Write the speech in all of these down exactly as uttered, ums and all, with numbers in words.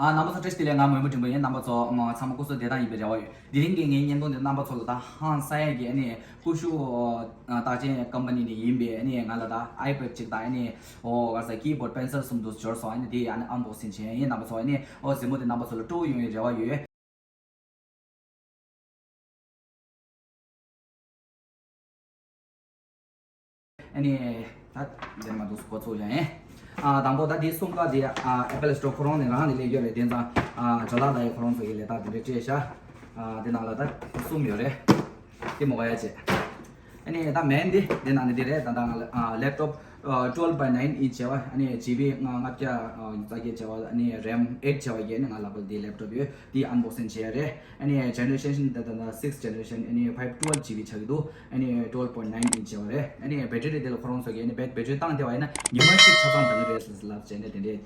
ཨ། རྣམ་པ་ཚོ་བཀྲ་ཤིས་བདེ་ལེགས། ང་མོན་མོ་འབྲིང་པོ་ཡིན། རྣམ་པ་ཚོ་མ་ཚང་མ་སྐུ་གཟུགས་བདེ་ཐང་ཡིན་པའི་རེ་བ་ཡོད། དེ་རིང་གི་ངའི་བརྙན་ཐུང་འདི་རྣམ་པ་ཚོ་ལ་ད་ཧང་སང་ཡས་ཀྱི་ཨ་ནི་ཀུ་ཤུ་ཨ་རྟགས་ཅན་ཀམ་པ་ནི་ནས་ཡིན་པའི་ཨ་ནི་ང་ལ་ད་ཨའི་པེཌ་གཅིག་དང་ཨ་ནི་ཨོ་ག་རེ་ཟེར་ཀི་བོཌ་པེན་སིལ་གསུམ་འདུག་འབྱོར་སོང་། ཨ་ནི་དེ་ཨ་ནི་ཨན་བོག་སིང་བྱས་ཡིན། རྣམ་པ་ཚོ་ཨ་ནི་ཨོ་གཟིགས་མོ་དེ་རྣམ་པ་ཚོ་ལ་སྤྲོ་པོ་ཡོང་བའི་རེ་བ་ཡོད། ཨ་ནི་ད་འདིར་མ་འདུག་འགོ་ཚུགས་ཡ་ཡིན། ཨ། དང་པོ་ད་འདི་གསུམ་ཀ་འདི་ཨ་ཨེ་པལ་སི་ཊོར་ཁོ་རང་ནས་རང་ནས་ལས་ཡོད་རེད། དེ་ཙང་ཨ་ཇོ་ལགས་ལ་ཡི་ཁོ་རང་ཚོ་གི་ལས་རྟགས་དེ་འདྲ་སྤྲད་ཤག་ཨ། དེ་ནང་ལ་ད་གསུམ་ཡོད་རེད། དེ་མོ་ག་ཡ་བྱེད། ཨ་ནི་ད་མེན་འདི་འདི་ནང་ནས་འདི་རེད། ད་ད་ང་ལ་ཨ་ལེབ་ཊོབ་ཨ་twelve by nine inch བྱས་པ། ཨ་ནི་ཇི་བི་ལྔ་བརྒྱ་ཨ་རྩ་བརྒྱད་བྱས་པ། ཨ་ནི་རེམ་eight བྱས་པ་གི་ཨ་ནི་ང་ལ་ཕར་འདི་ལེབ་ཊོབ་ཡོད། འདི་ཨན་བོག་སིང་བྱས་རེད། ཨ་ནི་ཇེ་ནེ་རེ་ཤན་ད་ད་ད་sixth generation ཨ་ནི་five twelve G B ཆགས་ཀྱི་འདུག་ཨ་ནི་twelve point nine inch བྱས་པ་རེད། ཨ་ནི་བེ་ཊི་རི་དེ་ལ་ཁོ་རང་ཚོ་གི་ཨ་ནི་བེ་བེད་སྤྱོད་བཏང་བསྡད་པ་ཡིན་ན་ཉི་མ་གཅིག་ཆ་ཚང་འདང་གི་རེད་ལབ་བྱས་ནས་དེ་འདྲའི་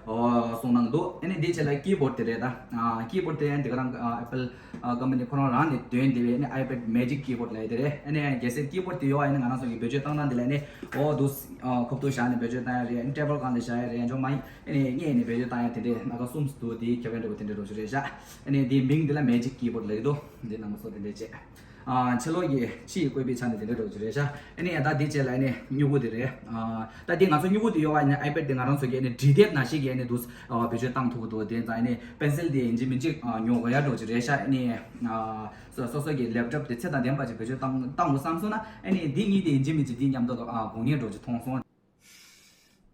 ཨོ་གསུངས་གནང་འདུག་ཨ་ནི་འདི་བྱས་ལ་ཀི་བོཌ་དེ་རེད། ད་ཀི་བོཌ་དེ་ཨ་ནི་དེ་ག་རང་ཨ་པལ་ཨ་ཀམ་པ་ནི་ཁོ་རང་རང་ནས་འདོན་བསྡད་པའི་ཨ་ནི་ཨའི་པེཌ་མེ་ཇིག་ཀི་བོཌ་ལབ་ཡ་དེ་རེད། ཨ་ནི་གལ་སྲིད་ཀི་བོཌ་དེ་ཡོད་པ་ཡིན་ན་ང་རང་ཚོ་གི་བེད་སྤྱོད་བཏང་སྟངས་དེ་ལ་ཨ་ནི་ཨོ་འདུག་ཨ་ཁོབ་ཏུ་བཞག་ནས་བེད་སྤྱོད་བཏང་ཡ་རེད། ཨ་ནི་ཊེ་བལ་སྒང་ལ་བཞག་ཡ་རེད། འཇོག་མ་ཡིན། ཨ་ནི་སྔས་ནས་བེད་སྤྱོད་བཏང་ཡ་དེ་འདྲའི་སྣ་ཁ་གསུམ་འདུག་དེའི་ཁེ་ཕན་འདྲ་བོ་དེ་འདྲ་འདྲ་བོ་ཞིག་རེད་ཤག་ཨ་ནི་དེའི་མིང་འདི་ལ་མེ་ཇིག་ཀི་བོཌ་ལབ་ཀྱི་འདུག་འདི་རྣམ་པ་ཚོ་དེ་འདྲས་བྱས། ཨ་ཕྱི་ལོགས་ཀྱི་ཕྱི་ཡི་བཀོད་པའི་ཆ་ནས་དེ་འདྲ་འདྲ་བོ་ཞིག་རེད་ཤག་ཨ་ནི་ད་འདི་བྱས་ལ་ཨ་ནི་སྨྱུ་གུ་དེ་རེད། ཨ་ད་འདི་ང་ཚོ་སྨྱུ་གུ་དེ་ཡོད་པ་ཡིན་ན་ཨའི་པེཌ་དེ་ང་རང་ཚོ་གི་ཨ་ནི་འབྲི་དེབ་ནང་བཞིན་གྱི་ཨ་ནི་འདུག་ཨ་བེད་སྤྱོད་བཏང་ཐུབ་ཀྱི་འདུག་དེ་ཙང་ཨ་ནི་པེན་སིལ་དེ་ཡིན་གཅིག་མིན་གཅིག་ཨ་ཉོ་དགོས་ཡ་འདྲ་བོ་ཞིག་རེད་ཤག་ཨ་ནི་ཨ་སོ་སོ་སོ་གི་ལེབ་ཊོབ་དེ་ཚད་དང་ལྡན་པ་ཅིག་བེད་སྤྱོད་བཏང་བཏང་དགོས་བསམ་སོང་ན་ཨ་ནི་འདི་གཉིས་དེ་ཡིན་གཅིག་མིན་གཅིག་འདི་མཉམ་དུ་ཨ་དགོས་ངེས་འདྲ་བོ་ཅིག་མཐོང་སོང་།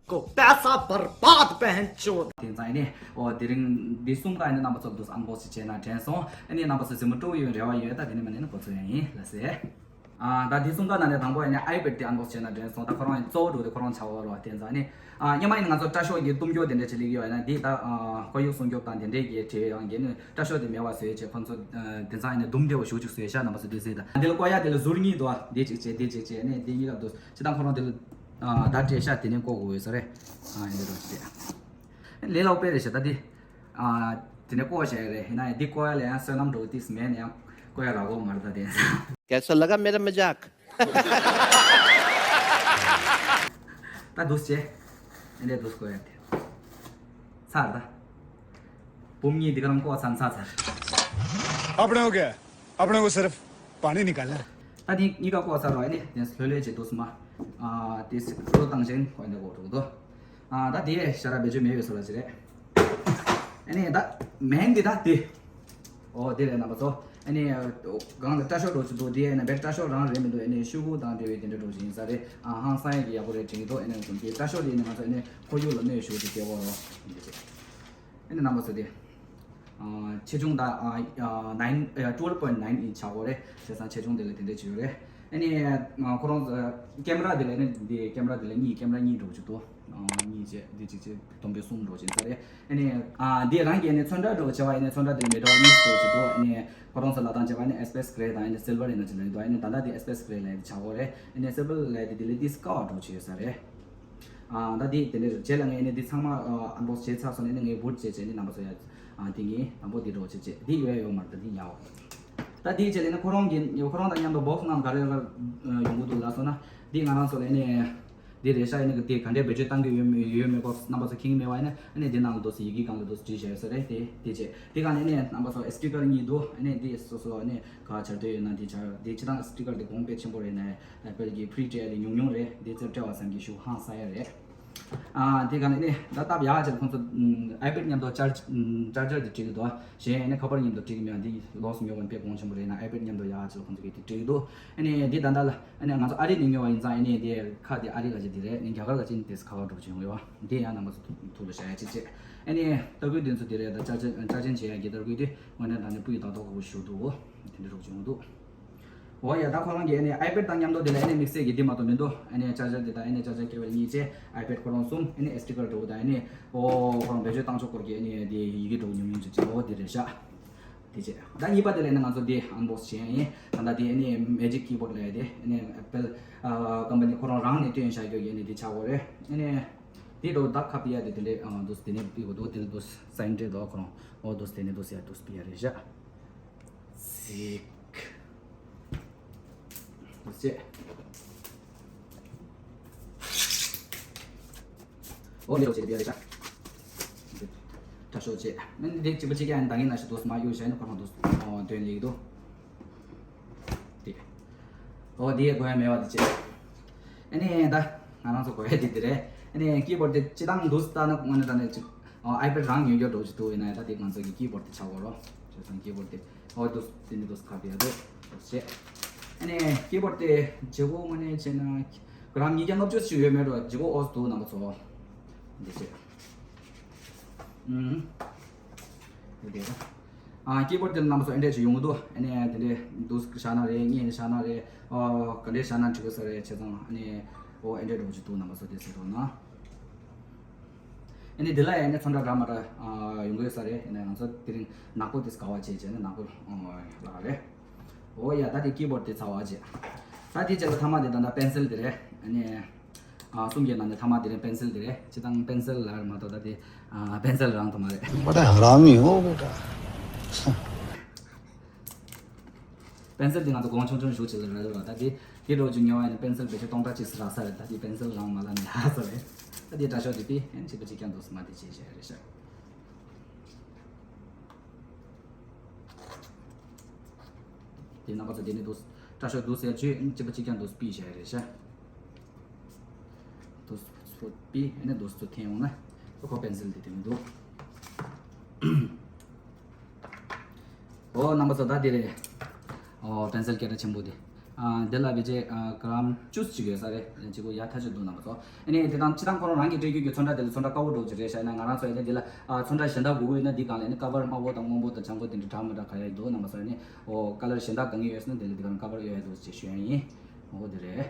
को पैसा बर्बाद पहन चोद དེ་ཙང་ཨ་ནི་ཨོ་དེ་རིང་འདི་གསུམ་ཀ་ཨ་ནི་རྣམ་པ་ཚོ་འདུག་ཨན་བོག་སིང་བྱས་ན་དྲན་སོང་། ཨ་ནི་རྣམ་པ་ཚོ་གཟིགས་མོ་སྤྲོ་པོ་ཡོང་རེ་བ་ཡོད། ད་དེ་ནས་མ་ནས་ན་འགོ་ཚུགས་ཡ་ཡིན་ལ་ཟེར། ཨ་ད་འདི་གསུམ་ཀ་ནང་ནས་དང་པོ་ཨ་ནི་ཨའི་པེཌ་དེ་ཨན་བོག་སིང་བྱས་ན་དྲན་སོང་། ད་ཁོ་རང་གཙོ་བོ་འགྲོ་དེ་ཁོ་རང་ཆགས་ཡོད་རེད་བ། དེ་ཙང་ཨ་ནི་ཨ་སྔོན་མ་ཡིན་ན་ང་ཚོ་སྐྲ་ཤོག་གི་གཏུམ་སྐྱོ་དེ་འདྲ་ཅིག་སླེབས་ཡོད་ཡིན་ན་འདི་ད་ཨ་ཁོར་ཡུག་སྲུང་སྐྱོབ་དང་དེ་འདྲས་ཀྱི་བྲེལ་ཡང་གི་ནི་སྐྲ་ཤོག་དེ་མེད་པ་བཟོས་བྱས་ཁོ་ཚོ་ཨ་དེ་ཙང་ཨ་ནི་དུམ་བདེ་བོ་ཞེ་པོ་ཅིག་བཟོས་ཤག་རྣམ་པ་ཚོ་འདི་གཟིགས་དང་། འདི་ལ་བཀོད་ཡ་དེ་ལ་ཟུར་གཉིས་འདུག་འདི་གཅིག་བྱས་འདི་གཅིག་བྱས་ཨ་ནི་འདི་གཉིས་ཀ་འདུག་སྤྱིར་བཏང་ཁོ་རང་དེ་ལ་ཨ་ད་སྤྲད་ཤག་དེ་ནས་བཀོག་དགོས་ཡོད་ས་རེད། ཨ་འདི་འདྲ་བྱས་ལས་སླ་པོ་དཔེ་རེད་ཤག་ད་འདི་ཨ་དེ་ནས་བཀོག་བྱས་རེད། ཡིན་ན་ཡང་འདི་བཀོག་ཡ་ལ་ཡང་བསོད་ནམས་འགྲོ་ཏིས་མེད་ན་ཡང་བཀོག་ཡ་རག་གོ་མ་རེད་ད་དེ། कैसा लगा मेरा मजाक? ད་འདུག་སེ་བྱས། ཨེ་འདྲས་འདུག་སེ་བཀོག་ཡ་དེ། ཚར་ད། འབུམ་གཉིས་འདི་ག་རང་བཀོག་ཚར་ཚར་ཚར། अपने को क्या? अपने को सिर्फ पानी निकालना है। ད་འདི་གཉིས་ཀ་བཀོག་ཚར་རོགས། ཨེ་ནི་དེ་ལྷོད་ལྷོད་བྱས་འདུག་སེ་མ། ཨ་དེ་སི་ཀྲོ་བཏང་བཞིན་ཁོ་འདི་བཀོག་འགྲོ་གི་འདུག་ཨ་ད་དེ་ཞ་ར་བེད་སྤྱོད་མེད་ཡོད་ས་ལ་ཅི་རེད། ཨེ་ནི་ད་མེན་འདི་ད་དེ། ཨོ་དེ་རེད་རྣམ་པ་ཚོ། ཨ་ནི་གང་ལ་སྐྲ་ཤོག་འགྲོ་ཆུ་འདུག་དེ་ཨ་ནི་བེད་སྐྲ་ཤོག་རང་རེད་མི་འདུག་ཨ་ནི་ཤུ་གུ་དང་འབྲེལ་བའི་དེ་འདྲ་འགྲོ་ཆུ་ཡིན་ས་རེད། ཨ་ཧང་སང་ཡ་གི་ཡག་པོ་རེད་དྲན་གི་འདུག་ཨ་ནི་དེ་སྐྲ་ཤོག་དེ་ནི་ང་ཚོ་ཨ་ནི་ཁོར་ཡུག་ལ་གནོད་ཤུགས་དེ་སྐྱེལ་བ་རོ། འདི་བྱས། ཨ་ནི་རྣམ་པ་ཚོ་དེ་ཨ་ཆེ་ཆུང་དང་ཨ་ཨ་nine ཨ་twelve point nine inch ཆགས་ཡོད་རེད། བྱས་ཙང་ཆེ་ཆུང་དེ་ལ་དེ་འདྲ་ཅིག་ཡོད་རེད། ཨ་ནི་ཨ་ཁོ་རང་ཨ་ཀེམ་ར་དེ་ལ་ཨ་ནི་འདི་ཀེམ་ར་དེ་ལ་གཉིས་ཀེམ་ར་གཉིས་འགྲོ་གི་འདུག་ཨ་གཉིས་བྱས་འདི་གཅིག་བྱས་བསྡོམས་པས་གསུམ་འགྲོ་གི་ཡིན་ས་རེད། ཨ་ནི་ཨ་འདི་རང་གི་ཨ་ནི་ཚོན་ཁྲ་འདྲ་བོ་བྱས་པ་ཡིན་ན་ཚོན་ཁྲ་དེ་མེ་ཏོག་གཉིས་འགྲོ་གི་འདུག་ཨ་ནི་ཁོ་རང་ཚོ་ལ་དང་བྱས་པ་ཨ་ནི་ཨེ་སི་པེ་སི་གྷེ་རེ་དང་ཨ་ནི་སིལ་ཝར་ཡིན་ན་ཅིག་ལ་ཡིན་འདུག་ཨ་ནི་ད་ལྟ་དེ་ཨེ་སི་པེ་སི་གྷེ་རེ་ལ་ཡིན་ཆགས་ཡོད་རེད། ཨ་ནི་སིལ་ཝར་ལ་ཡིན་དེ་དེ་ལས་ཏིས་དཀའ་བ་འགྲོ་གི་ཡོད་ས་རེད། ཨ་ད་དེ་དེ་འདྲ་རེད། རྗེས་ལ་ངས་ཨ་ནི་འདི་ཚང་མ་ཨ་ཨན་བོག་སིང་བྱས་ཚར་སོང་ནས་ཨ་ནི་ངས་བུད་བྱས་བྱས་ཨ་ནི་རྣམ་པ་ཚོ་ཡ་ཨ་དེ་ངས་དང་པོ་འདི་འགྲོ་བྱས་བྱས་འདི་ཡོད་ཡོད་མ་རེད། ད་འདི་ཉའོ། ད་འདི་བྱས་ལས་ནི་ཁོ་རང་གི་ཁོ་རང་དང་མཉམ་དུ་བོག་སི་ནང་ག་རེ་ག་ཡོང་གི་འདུག་ལབ་སོང་ན་འདི་ང་རང་ཚོ་ལ་ཨ་ནི་འདི་རེད་ཤག་ཨ་ནི་འདི་ག་འདྲས་བེད་སྤྱོད་བཏང་གི་ཡོད་མེད་ཡོད་མེད་སྐོར་རྣམ་པ་ཚོ་མཁྱེན་གྱི་མེད་པ་ཡིན་ན་ཨ་ནི་འདི་ནང་ལ་འདུག་སེ་ཡི་གེ་སྒང་ལ་འདུག་སེ་བྲིས་བཞག་ཡོད་ས་རེད། དེ་དེ་བྱས་འདི་སྒང་ལ་ཨ་ནི་རྣམ་པ་ཚོ་སི་ཊི་ཀར་གཉིས་འདུག་ཨ་ནི་འདི་སོ་སོ་ཨ་ནི་ག་བྱ་འདོད་ཡོད་ན་འདི་བྱ་འདི་སྤྱིར་བཏང་སི་ཊི་ཀར་འདི་གོང་དཔེ་ཆེན་པོ་རེད་ནས། ཨེ་པལ་གྱི་ཕི་རི་སྤྲད་ཡ་དེ་ཉུང་ཉུང་རེད། དེ་ཚོ་སྤྲད་པ་ཙམ་གྱིས་ཞུ་ཧང་སང་ཡ་རེད། ཨ་དེ་ག་ནས་ནི་ད་སྟབས་ཡག་ཅིག་ཁོང་ཚོ་ཨའི་པེཌ་མཉམ་དུ་ཅར་ཅར་ཇར་དེ་སྤྲད་ཀྱི་འདུག་གཞན་ནི་ཁ་པར་མཉམ་དུ་སྤྲད་ཀྱི་མེད་པ་འདི་ལོགས་སུ་ཉོ་བ་དཔེ་གོང་ཆེན་པོ་རེད་ན། ཨའི་པེཌ་མཉམ་དུ་ཡག་ཅིག་ཁོང་ཚོ་གིས་དེ་སྤྲད་ཀྱི་འདུག་ཨ་ནི་འདི་ད་ལྟ་ལ་ཨ་ནི་ང་ཚོ་ཨ་རི་ནས་ཉོས་པ་ཡིན་ཙང་ཨ་ནི་དེ་ཁ་དེ་ཨ་རི་ག་ཅིག་དེ་རེད། ཨ་ནི་རྒྱ་གར་ག་ཅིག་ནི་དེ་ཁ་པར་འགྲོ་བྱུང་ཡོད་པ་འདི་ཡང་རྣམ་པ་ཚོ་ཐུགས་ལ་བཞག་ཡ་ཅིག་བྱས། ཨ་ནི་ལྟ་སྐུལ་དེ་ཚོ་དེ་རེད། ད་ཅར་ཅར་ཅར་ཅན་བྱེད་ཡ་གི་ལྟ་སྐུལ་དེ་དངོས་གནས་དྲང་གནས་སྤུ་ཡི་ཏག་ཏག་ཁོ་ཞུ་འདུག་དེ་འདྲ་འགྲོ་བྱུང་འདུག་འོ་ཡ། ད་ཁོ་རང་གི་ཨ་ནི་ཨའི་པེཌ་དང་མཉམ་དུ་དེ་ལ་ཨ་ནི་དམིགས་བསལ་གྱི་འདི་མ་གཏོགས་མི་འདུག་ཨ་ནི་ཅར་ཇར་འདི་དང་ཨ་ནི་ཅར་ཇར་ཀེ་བལ་གཉིས་བཅས། ཨའི་པེཌ་ཁོ་རང་གསུམ། ཨ་ནི་ཨེ་སི་ཌི་ཀར་འདྲ་བོ་དང་ཨ་ནི་ཨོ་ཁོ་རང་བེད་སྤྱོད་བཏང་ཕྱོགས་སྐོར་གྱི་ཨ་ནི་དེ་ཡི་གེ་འདྲ་བོ་ཉུང་ཉུང་ཅིག་བྱས། ཨོ་དེ་རེད་ཤག་དེ་བྱས་ད་གཉིས་པ་དེ་ལ་ཨ་ནི་ང་ཚོ་དེ་ཨན་བོག་སི་བྱས་ཡིན། ད་ལྟ་དེ་ཨ་ནི་མེ་ཇིག་ཀི་བོཌ་ལབ་ཡ་དེ་ཨ་ནི་ཨེ་པལ་ཨ་ཀམ་པ་ནི་ཁོ་རང་རང་ནས་བཏོན་བཞག་རྒྱུ་གི་ཨ་ནི་དེ་ཆགས་ཡོད་རེད། ཨ་ནི་དེ་འདྲ་བོ་ད་ཁ་ཕྱེ་ཡ་དེ་དེ་འདྲས་ཨ་འདུག་སེ་དེ་ནས་ཕྱེ་དགོས་འདུག་དེ་འདུག་སེ་སའིན་སྤྲད་འདུག་ཁོ་རང་། ཨོ་འདུག་སེ་དེ་ནས་འདུག་སེ་ཡ་འདུག་སེ་ཕྱེ་ཡ་རེད་ཤག་ཟིག་ཟེ། ཨོ་ནི་རོ་ཆེ་དེ་ཡ་རེད་ཤག་དྲ་ཤོག་བཅས། ཨ་ནི་དེ་གཅིག་པ་གཅིག་རྐྱང་ཡང་འདང་ངེས་ན་ཞིག་འདུག་སེ་མར་གཡུག་བྱས་ནས་ཁོ་རང་འདུག་སེ་འདོན་ལེགས་འདུག་དེ། ཨོ་དེ་དགོས་ཡ་མེད་པ་དེ་བཅས། ཨ་ནི་ད་ང་རང་ཚོ་དགོས་ཡ་དེ་དེ་རེད། ཨ་ནི་ཀི་བོར་ཌི་དེ་སྤྱིར་བཏང་འདུག་སེ་ལྟ་ན་དངོས་གནས་དྲང་གནས་ཅིག་ཨོ་ཨའི་པེཌ་རང་ཉོ་རྒྱུ་འགྲོ་ཅིག་འདུག་ཡིན་ན་ཡང་ད་དེ་ང་ཚོ་གི་ཀི་བོར་ཌི་དེ་ཆགས་དགོས་རོ། བྱས་ཙང་ཀི་བོར་ཌི་དེ་ཨོ་འདུག་སེ་དེ་ནི་འདུག་སེ་ཁ་བྲལ་འདུག་བྱས། ཨ་ནི་ཀི་བོར་ཌི་དེ་བརྗེ་སྒོ་དངོས་གནས་བྱས་ན་ག་རམ་ཉིས་བརྒྱ་ལྔ་བཅུ་ཞིག་ཡོད་མེད་འགྲོ། བརྗེ་སྒོ་ཨོ་སི་འདུག་རྣམ་པ་ཚོ། འདི་བྱས། ཨུམ། འདི་བྱས། ཨ་ཀི་བོར་ཌི་དེ་རྣམ་པ་ཚོ་ཨེ་འདྲས་ཅིག་ཡོང་གི་འདུག་ཨ་ནི་དེ་འདྲས་འདུག་སེ་བཞག་ན་རེད། སྔས་ནས་བཞག་ན་རེད། ཨོ་ག་འདྲས་བཞག་ན་འགྲིག་གི་ས་རེད། བྱས་ཙང་ཨ་ནི་ཨོ་ཨེ་འདྲས་འགྲོ་ཅིག་འདུག་རྣམ་པ་ཚོ་དེ་གཟིགས་རོགས་གནང་། ཨ་ནི་འདི་ལ་ཡང་ནི་ཚོན་ཁྲ་འདྲ་མི་འདྲ་ཨ་ཡོང་གི་ཡོད་ས་རེད། ཡིན་ན་ང་ཚོ་དེ་རིང་ནག་པོ་དེ་ག་བ་བྱས་བྱས་ནས་ནག་པོ་ཨ་ལ་རེད། ཨོ་ཡ་ད་དེ་ཀི་བོར་ཌི་དེ་ཚར་བ་བྱས། ད་དེ་རྗེས་ལ་མཐའ་མ་དེ་ད་ལྟ་པེན་སིལ་དེ་རེད། ཨ་ནི་ཨ་གསུམ་གྱི་ནང་ནས་མཐའ་མ་དེ་རེད། པེན་སིལ་དེ་རེད། སྤྱིར་བཏང་པེན་སིལ་ལ་མ་གཏོགས་ད་དེ་ཨ་པེན་སིལ་རང་དུ་མ་རེད། बड़ा हरामी हो बेटा। པེན་སིལ་དེ་ང་ཚོ་གོང་ཆུང་ཆུང་ཞུ་ཅིག་ལ་རེད་རོ། ད་དེ་དེ་འགྲོ་ཅིག་ཉོ་བ་ཡིན་ན་པེན་སིལ་བེད་སྤྱོད་སྟོང་ཕྲག་གཅིག་ཙམ་རག་ས་རེད། ད་དེ་པེན་སིལ་རང་མ་ལ་ནས་ལྷག་ས་རེད། ད་དེ་དྲ་ཤོག་དེ་དེ་ཨེ་གཅིག་པ་གཅིག་རྐྱང་འདུག་སེ་མར་དེ་བྱས་བྱས་རེད་ཤག་དེ་རྣམ་པ་ཚོ་དེ་ནས་འདུག་སེ་དྲ་ཤོག་འདུག་སེ་བྱས་གཅིག་པ་གཅིག་རྐྱང་འདུག་སེ་པི་བྱས་རེད་ཤག་འདུག་སེ་པི་ཨེ་ནས་འདུག་སེ་ཚུར་འཐེན་ཡོང་ན་ཁོ་པེན་སིལ་དེ་དེ་ནས་འདུག་ཨོ་རྣམ་པ་ཚོ་ད་འདི་རེད། ཨོ་པེན་སིལ་སྐད་གྲགས་ཆེན་པོ་འདི། ཨ་འདི་ལ་བེད་སྤྱོད་ཨ་ག་རམ་བཅུ་ཅིག་ཡོད་ས་རེད། གཅིག་པོ་ཡག་ཐག་ཆོད་འདུག་རྣམ་པ་ཚོ། ཨ་ནི་དེ་དང་སྤྱིར་བཏང་ཁོ་རང་རང་གིས་སྤྲད་རྒྱུ་གི་ཚོན་ཁྲ་དེ་ལ་ཚོན་ཁྲ་དཀར་པོ་འདྲ་པོ་ཅིག་རེད་ཤག་ཡིན་ན་ང་རང་ཚོ་ཡིན་ན་འདི་ལ་ཨ་ཚོན་ཁྲ་གཞན་དག་དགོས་ཀྱི་ཡོད་ན་འདི་སྒང་ལ་ཨ་ནི་ཀ་བར་དམར་པོ་དང་སྔོན་པོ་དང་ལྗང་ཁུ་དེ་འདྲ་འདྲ་མི་འདྲ་ག་རེ་ཡག་འདུག་རྣམ་པ་ཚོ། ཨ་ནི་ཨོ་ཀ་ལར་གཞན་དག་གང་ཡོད་ཟེར་ན་དེ་ལ་འདི་ག་རང་ཀ་བར་གཡོག་ཡག་འདུག་ཅེས་ཞུ་ཡ་ཡིན། ཨོ་དེ་རེད།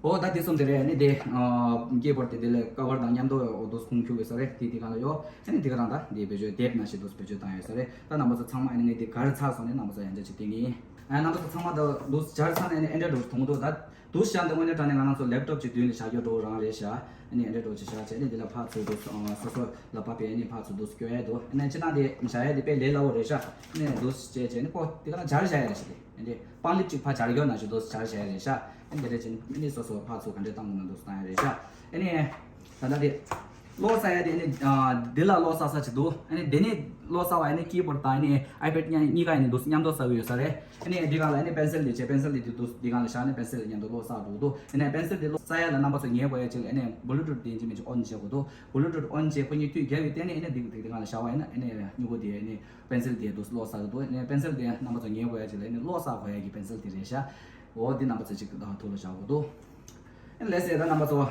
ཨོ་ད་དེ་གསུམ་དེ་རེད། ཨ་ནི་དེ་ཨ་ཀི་བོར་ཌི་དེ་དེ་ལ་ཀ་བར་དང་མཉམ་དུ་ཨོ་འདུག་སེ་ཁུངས་འཁྱོལ་བའི་ས་རེད། དེ་དེ་ག་ལ་ཡོད། ཨ་ནི་དེ་ག་རང་ད་དེ་བེད་སྤྱོད་དེབ་ནང་བཞིན་འདུག་སེ་བེད་སྤྱོད་བཏང་ཡོད་ས་རེད། ད་རྣམ་པ་ཚོ་ཚང་མ་ཨ་ནི་ངས་དེ་ག་རེ་ཚར་སོང་ནས་རྣམ་པ་ཚོ་ཡང་བསྐྱར་ཅིག་སྟོན་གྱི་ཡིན། ཨ་རྣམ་པ་ཚོ་ཚང་མ་ད་འདུག་སེ་སྦྱར་ཚར་ནས་ཨ་ནི་ཨེ་འདྲ་འདྲ་པོ་མཐོང་གི་འདུག་ད་འདུག་སེ་བཞག་འདི་དངོས་གནས་དྲང་གནས་ང་རང་ཚོ་ལེབ་ཊོབ་ཅིག་མདུན་ལ་བཞག་རྒྱུ་འདྲ་པོ་རང་རེད་ཤག་ཨ་ནི་ཨེ་འདྲ་འདྲ་པོ་ཅིག་བཞག་བྱས་ནས་དེ་ལ་ཕར་ཚུར་འདུག་སེ་ཨ་སོ་སོ་ལ་བབས་པའི་ཨ་ནི་ཕར་ཚུར་འདུག་སེ་སྐྱོར་ཡ་འདུག་ཨ་ནི་སྤྱིར་བཏང་དེ་བཞག་ཡ་དེ་དཔེ་ལས་སླ་པོ་རེད་ཤག་ཨ་ནི་འདུག་སེ་བྱས་བྱས་ནས་ཁོ་དེ་ག་ན་སྦྱར་བཞག་ཡ་རེད་ཤག་དེ་ཨ་ནི་པང་ལེབ་ཅིག་ཕར་སྦྱར་རྒྱུ་ནང་བཞིན་འདུག་སེ་སྦྱར་བཞག་ཡ་རེད་ཤག་ཨ་ནི་དེ་འདྲ་བྱས་ནས་ཨ་ནི་སོ་སོ་ཕར་ཚུར་ག་འདྲས་བཏང་དགོས་ན་འདུག་སེ་བཏང་ཡ་རེད་ཤག་ཨ་ནི་ད་ལྟ་དེ། གློག་བསགས་ཡ་དེ་ཨ་ནི་ཨ་འདི་ལ་གློག་བསགས་ས་ཅིག་འདུག་ཨ་ནི་དེ་ནས་གློག་བསགས་པ་ཨ་ནི་ཀི་བོར་ཌི་དང་ཨ་ནི་ཨའི་པེཌ་གཉིས་གཉིས་ཀ་ཨ་ནི་འདུག་མཉམ་དུ་བསགས་ཀྱི་ཡོད་ས་རེད། ཨ་ནི་འདི་སྒང་ལ་ཨ་ནི་པེན་སིལ་དེ་བྱས། པེན་སིལ་དེ་དེ་འདུག་འདི་སྒང་ལ་བཞག་ནས་པེན་སིལ་མཉམ་དུ་གློག་བསགས་འགྲོ་གི་འདུག་ཨ་ནི་པེན་སིལ་དེ་གློག་བསགས་ཡ་ལ་རྣམ་པ་ཚོ་ཉན་དགོས་ཡ་ཅིག་ལ་ཨ་ནི་བུ་ལུ་ཊུཐ་དེ་ཡིན་གཅིག་མིན་གཅིག་ཨོན་བྱེད་དགོས་འདུག་བུ་ལུ་ཊུཐ་ཨོན་བྱས་ཁོ་གཉིས་མཐུད་རྒྱབ་པའི་སྟེང་ནས་ཨ་ནི་འདི་འདི་སྒང་ལ་བཞག་པ་ཡིན་ན་ཨ་ནི་མྱུ་གུ་དེ་ཨ་ནི་པེན་སིལ་དེ་འདུག་གློག་བསགས་ཀྱི་འདུག་ཨ་ནི་པེན་སིལ་དེ་རྣམ་པ་ཚོ་ཉན་དགོས་ཡ་ཅིག་ལ་ཨ་ནི་གློག་བསགས་དགོས་ཡ་གི་པེན་སིལ་དེ་རེད་ཤག་འོ་འདི་རྣམ་པ་ཚོ་གཅིག་ཐུགས་ལ་བཞག་དགོས་འདུག་ཨ་ནི་ལགས་སེ་ད་རྣམ་པ་ཚོ།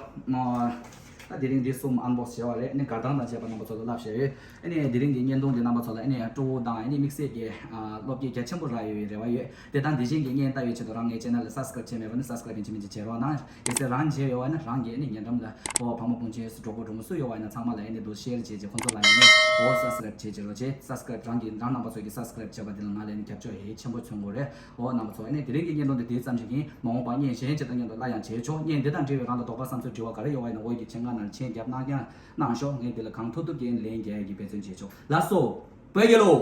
ཨ་ད་དེ་རིང་འདི་གསུམ་ཨན་བོག་སི་བྱས་པ་རེད། ཨ་ནི་དགར་སྟངས་དང་བཅས་པ་རྣམ་པ་ཚོ་ལ་བསླབ་བཞག་ཡོད། ཨ་ནི་དེ་རིང་གི་བརྙན་ཐུང་འདི་རྣམ་པ་ཚོ་ལ་ཨ་ནི་སྤྲོ་བོ་དང་ཨ་ནི་དམིགས་བསལ་གྱི་ཨ་བློ་སྐྱེད་རྒྱ་ཆེན་པོ་རག་ཡོད་པའི་རེ་བ་ཡོད། དེ་དང་དེ་བཞིན་གྱི་བརྙན་ལྟ་བའི་ཆེད་དུ་རང་ངའི་ཆེ་ནལ་ལ་སབ་སི་ཀ་རབ་བྱས་མེད་པ་ནི་སབ་སི་ཀ་རབ་ཡིན་གཅིག་མིན་གཅིག་བྱེད་རོགས་གནང་། གལ་སྲིད་རང་བྱས་ཡོད་པ་ན་རང་གི་ཨ་ནི་ཉེ་འགྲམ་ལ་ཨོ་ཕ་མ་སྤུན་མཆེད་གྲོགས་པོ་གྲོགས་མོ་སུ་ཡོད་པ་ཡིན་ན་ཚང་མ་ལ་ཨ་ནི་འདུག་ཤེར་བྱས་བྱས་ཁོང་ཚོ་ལ་ཨ་ནི་ཨོ་སབ་སི་ཀ་རབ་བྱས་བྱས་རོགས་བྱས། སབ་སི་ཀ་རབ་རང་གི་རང་རྣམ་པ་ཚོ་གི་སབ་སི་ཀ་རབ་བྱས་པ་འདི་ལ་ང་ལ་ཨ་ནི་རྒྱབ་སྐྱོར་ཧེ་ཆེན་པོ་མཚོན་གྱི་རེད། འོ་རྣམ་པ་ཚོ། ཨ་ནི་དེ་རིང་གི་བརྙན་ཐུང་འདི་དེ་ཙམ་ཞིག་ཡིན། མ་འོངས་པར་བརྙན་གཞན་ཅིག་དང་མཉམ་དུ་སླར་ཡང་མཇལ་ཆོག་བརྙན་འདི་དང་འབྲེལ་བའི་རང་ལ་དོགས་པ་བསམ་ཚུལ་དྲི་བ་ག་རེ་ཡོད་པ་ཡིན་ན་འོག་གི་མཆན་ཁང་ནང་མཆན་རྒྱབ་གནང་རྐྱང་གནང་ཤོག་ངས་འདི་ལ་གང་ཐུབ་ཐུབ་ཀྱིས་ལན་རྒྱག་ཡ་གི་འབད་བརྩོན་བྱེད་ཆོག་ལགས་སོ། བོད་རྒྱལ་ལོ།